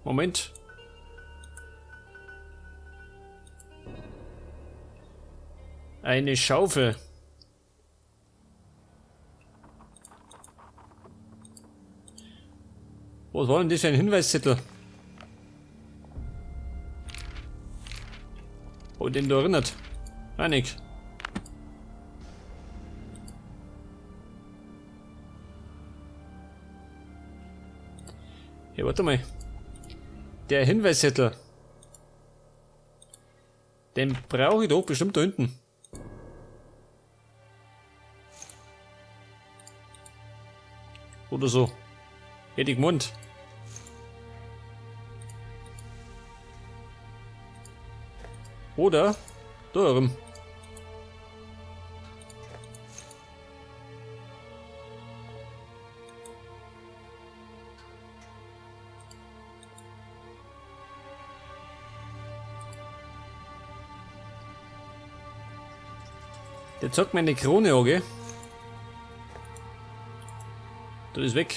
Moment. Eine Schaufel. Was war denn das für ein Hinweiszettel? Oh, den du erinnert. Einig. Ja, warte mal. Der Hinweiszettel. Den brauche ich doch bestimmt da hinten. Oder so. Hätte ich gemeint. Oder da herum. Der zeigt mir eine Krone an, gell? Das ist weg.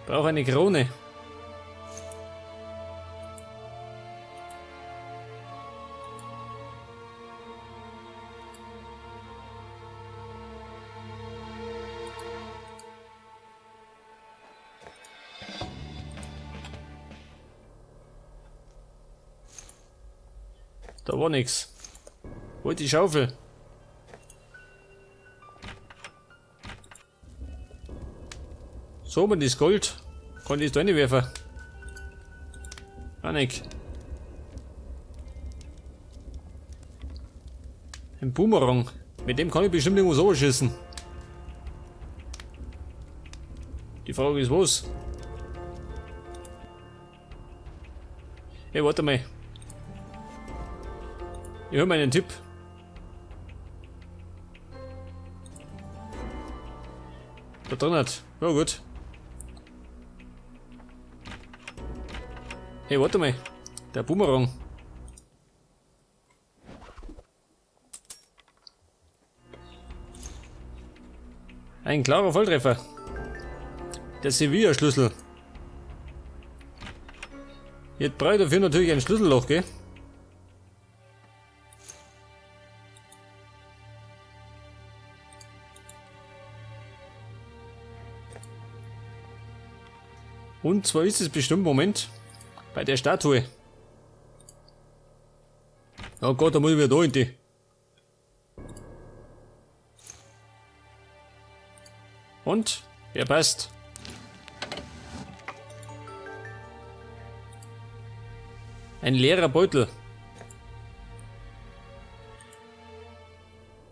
Brauche eine Krone. Da war nix. Hol die Schaufel. So, man das Gold. Kann ich das da reinwerfen? Ah, nix. Ein Boomerang. Mit dem kann ich bestimmt irgendwo so schießen. Die Frage ist was? Hey, warte mal. Ich hör mal einen Tipp. Da drin hat. Ja gut. Hey, warte mal. Der Boomerang. Ein klarer Volltreffer. Der Sevilla-Schlüssel. Jetzt brauche ich dafür natürlich ein Schlüsselloch, gell? Und zwar ist es bestimmt, Moment, bei der Statue. Oh Gott, da muss ich wieder da in die. Und? Wer passt? Ein leerer Beutel.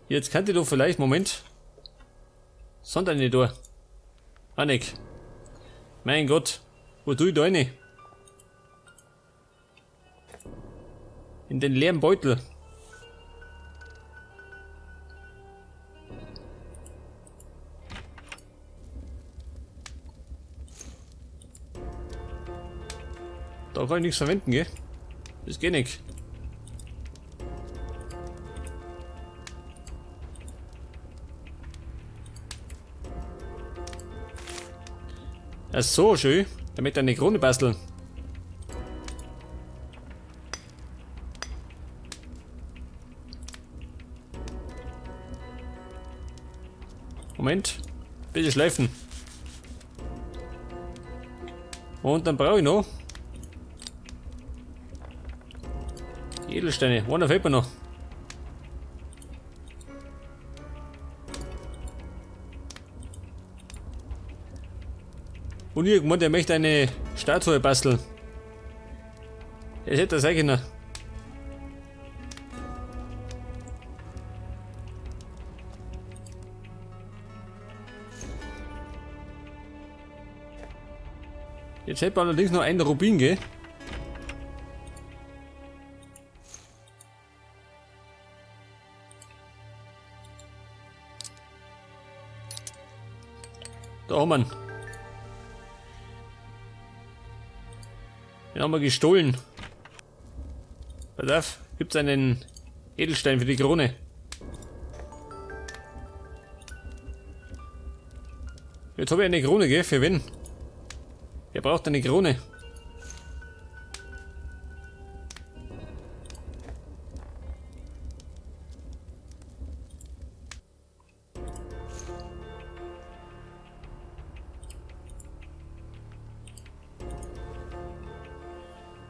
Jetzt kann ich doch vielleicht, Moment. Sondern nicht da. Anik. Mein Gott. Wo tue ich da rein? In den leeren Beutel. Da kann ich nichts verwenden, gell? Das geht nicht. Das ist so schön, damit eine Krone basteln. Moment, bitte schleifen. Und dann brauche ich noch die Edelsteine. Einer fehlt mir noch. Und irgendwann, der möchte eine Statue basteln. Das hätte er sein können. Jetzt hätte man allerdings noch einen Rubin, gell? Da haben wir ihn. Den haben wir gestohlen. Pass auf, gibt's einen Edelstein für die Krone. Jetzt hab ich eine Krone, gell? Für wen? Wer braucht eine Krone?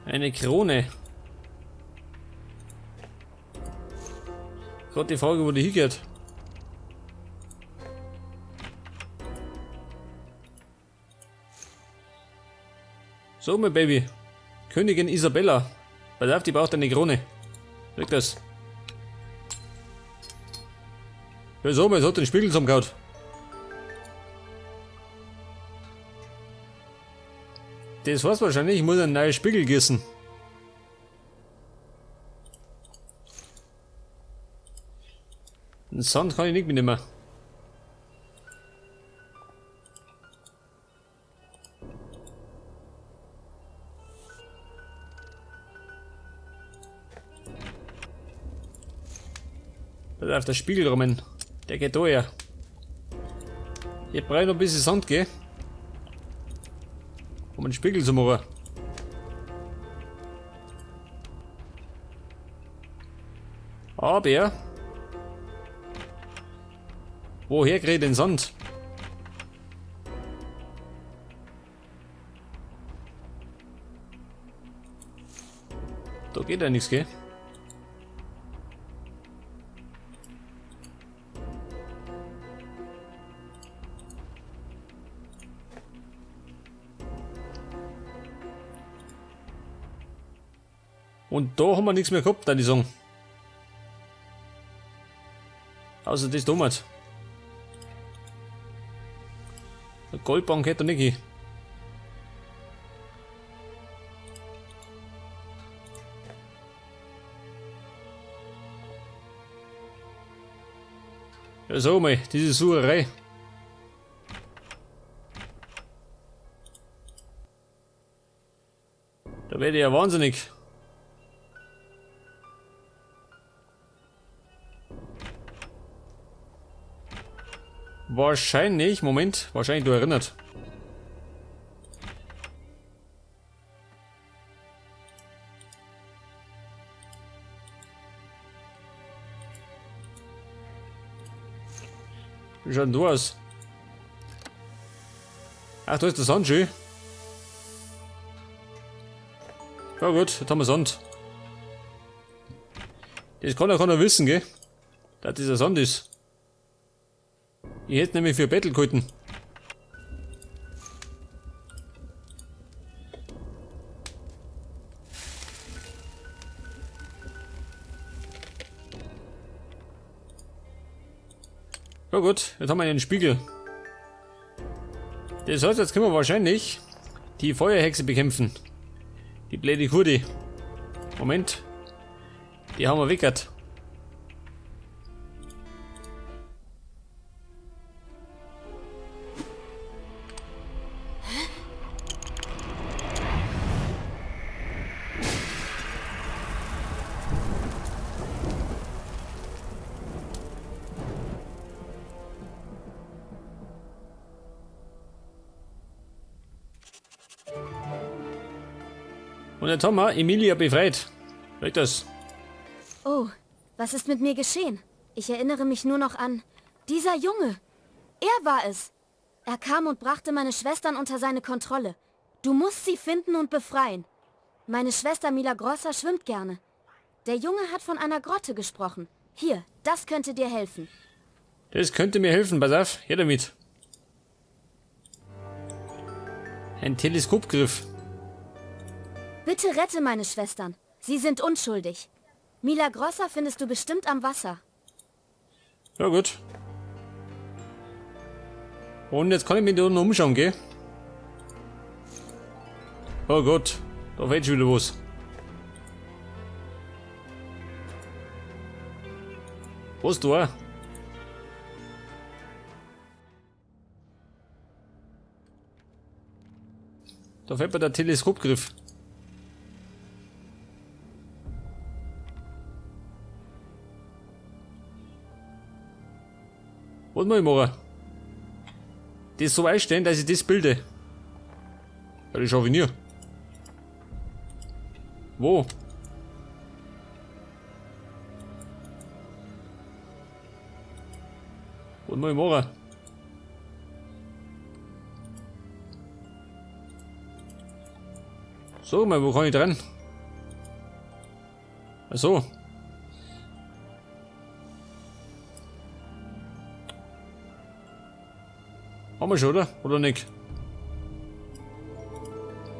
Eine Krone. Gerade die Frage, wo die hingeht. So, mein Baby. Königin Isabella. Pass auf, die braucht eine Krone. Leg das. Ja, so, man hat den Spiegel zusammengehauen. Das war's wahrscheinlich, ich muss einen neuen Spiegel gießen. Den Sand kann ich nicht mitnehmen. Da darf der Spiegel rum. Der geht da ja. Ich brauche noch ein bisschen Sand, gell? Um einen Spiegel zu machen. Aber woher krieg ich den Sand? Da geht ja nichts, gell? Und da haben wir nichts mehr gehabt, dann die sagen. Außer das damals. Der Goldbank hätte da nicht hin. Ja, sag mal, diese Sucherei. Da werde ich ja wahnsinnig. Wahrscheinlich, Moment, wahrscheinlich du erinnert. Wie schaut denn du aus? Ach, da ist der Sand schön. Ja gut, jetzt haben wir Sand. Das kann ja keiner wissen, gell? Dass dieser Sand ist. Ich hätte nämlich für Bettel gehalten. Ja gut, jetzt haben wir einen Spiegel. Das heißt, jetzt können wir wahrscheinlich die Feuerhexe bekämpfen. Die blöde Kurdi. Moment. Die haben wir weggehört. Und jetzt haben wir Emilia befreit. Vielleicht das. Oh, was ist mit mir geschehen? Ich erinnere mich nur noch an dieser Junge. Er war es. Er kam und brachte meine Schwestern unter seine Kontrolle. Du musst sie finden und befreien. Meine Schwester Milagrosa schwimmt gerne. Der Junge hat von einer Grotte gesprochen. Hier, das könnte dir helfen. Das könnte mir helfen, pass auf, her damit. Ein Teleskopgriff. Bitte rette meine Schwestern. Sie sind unschuldig. Milagrosa findest du bestimmt am Wasser. Ja gut. Und jetzt kann ich mich da unten umschauen, gell? Oh Gott, da fehlt schon wieder was. Was da? Da fehlt mir der Teleskopgriff. Was muss ich machen? Das so einstellen, dass ich das bilde. Ja, das schaffe ich nie. Wo? Was muss ich machen? So, mal, wo kann ich dran? Ach so. Haben wir schon, oder? Oder nicht?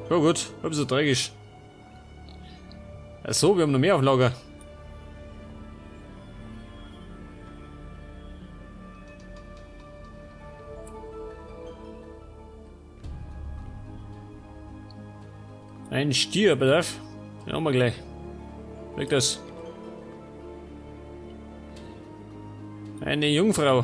Ja gut, halb so tragisch. Ach so, wir haben noch mehr auf Lager. Ein Stier, pass auf. Ja, haben wir gleich. Weg das. Eine Jungfrau.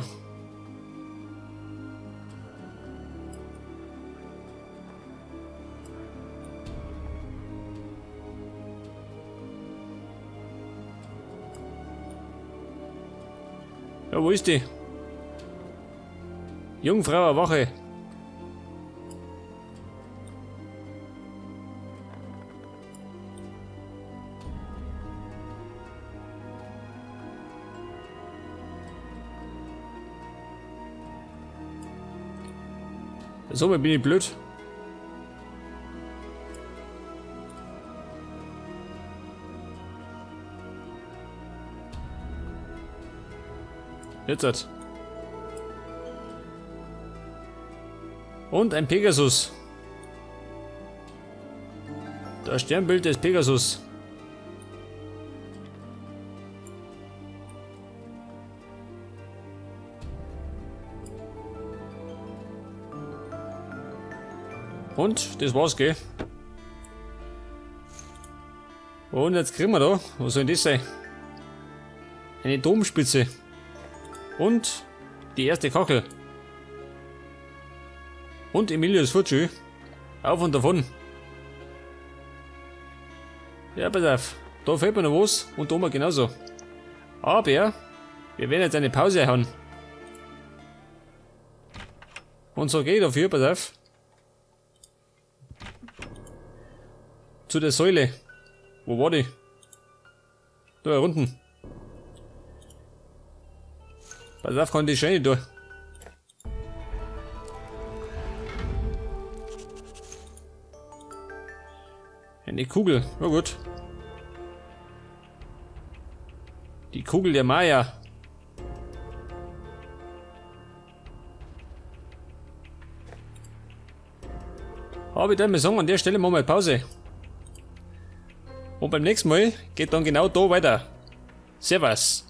Ja, wo ist die? Jungfrau erwache. So, bin ich blöd. Jetzt hat. Und ein Pegasus. Das Sternbild des Pegasus. Und das war's, gell? Und jetzt kriegen wir da, was soll denn das sein? Eine Domspitze. Und die erste Kachel. Und Emilio ist fort. Auf und davon. Ja, pass auf. Da fehlt mir noch was und da oben genauso. Aber wir werden jetzt eine Pause haben. Und so gehe ich dafür, pass auf. Zu der Säule. Wo war die? Da unten. Pass auf, kann die Scheine durch. Eine Kugel, na gut. Die Kugel der Maya. Aber ich würde mal sagen, an der Stelle machen wir Pause. Und beim nächsten Mal geht dann genau da weiter. Servus.